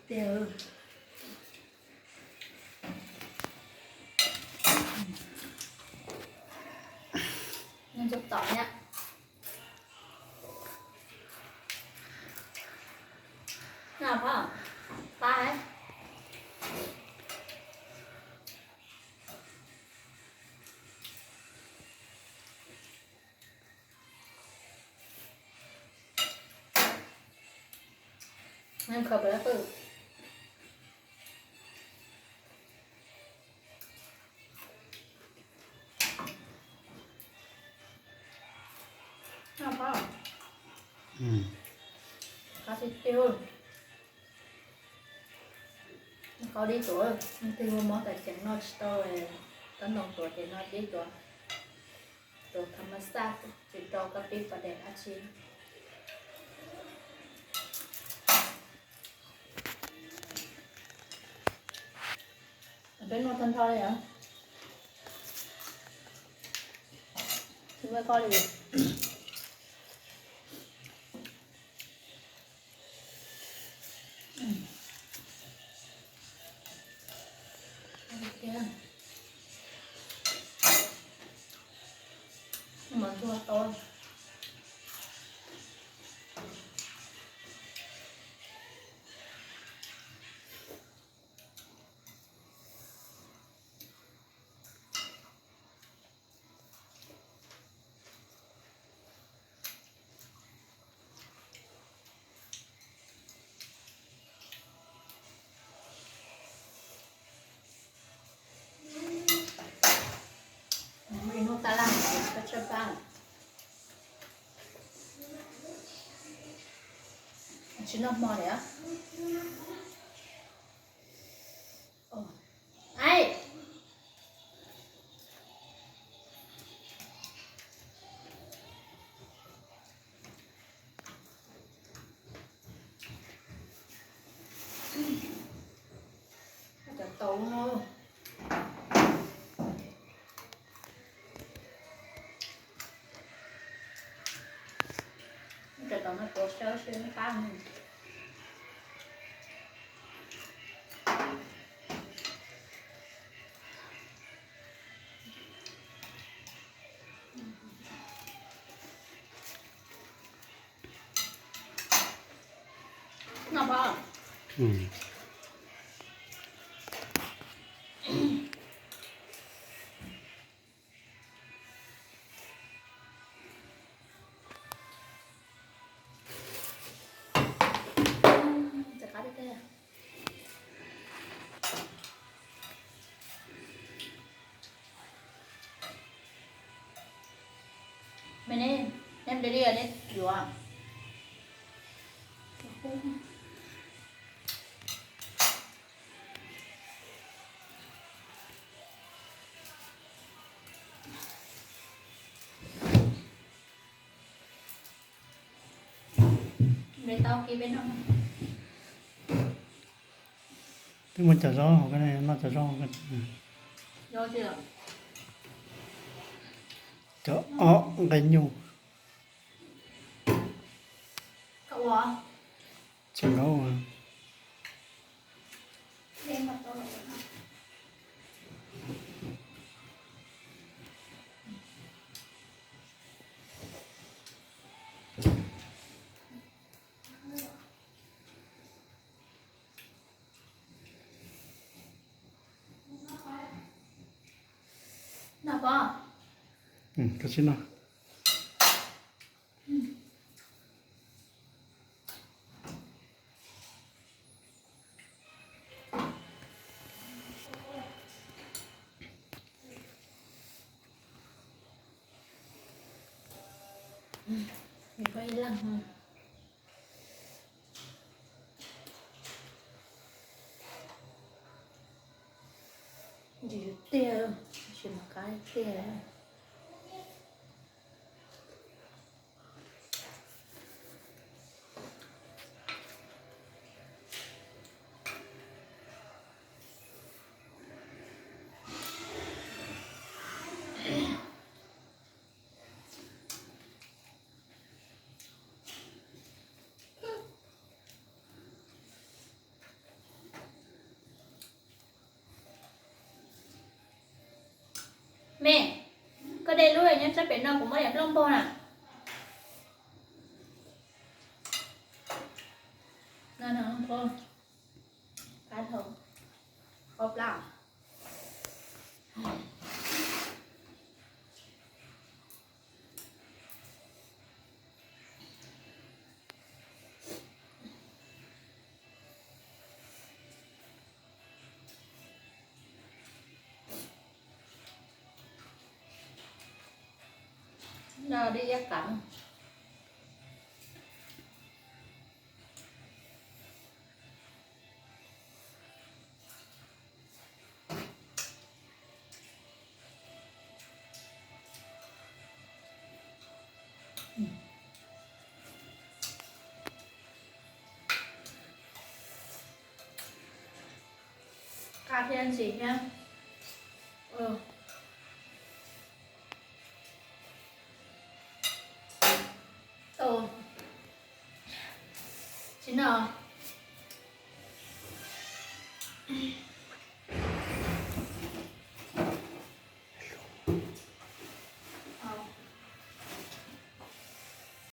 Tiag. Nyob ntxuav tom na. Noj pab, pab. Nws khaws pem lub qwj. Noj pab. Qab tiag tiag. Qab dib tuav, twg ua mov tas ceev noj tsis tau, tab ntoo tuav ces noj dib tuav, tuav tham mas xaj, tsis rau koj pib pas dej dab tsi. Peb noj tag nrho li os. Tsis muaj koj li. Mas tua tau. Mus ib hnub tab laj koj tshaib plab. Tsis noj hmo li. Cov tau no. Cov tau no tuav sawb sawb qab. Noj pab. Me ne, nem de li ne yuav. Twb muaj cov zaub hauv ko, noj cov zaub hauv ko. Cov ob nqe nyuj. Tsis nkaub. Noj pab. Koj sib noj. Ntsis tiag, tsis mus qab tiag. Tej lub nyob sab pem no kuv muab yam nplooj npog na. No no, npog, pab dhau, ob plab. No dib iab qab. Qab thiab ntsim thiab. Tsis no.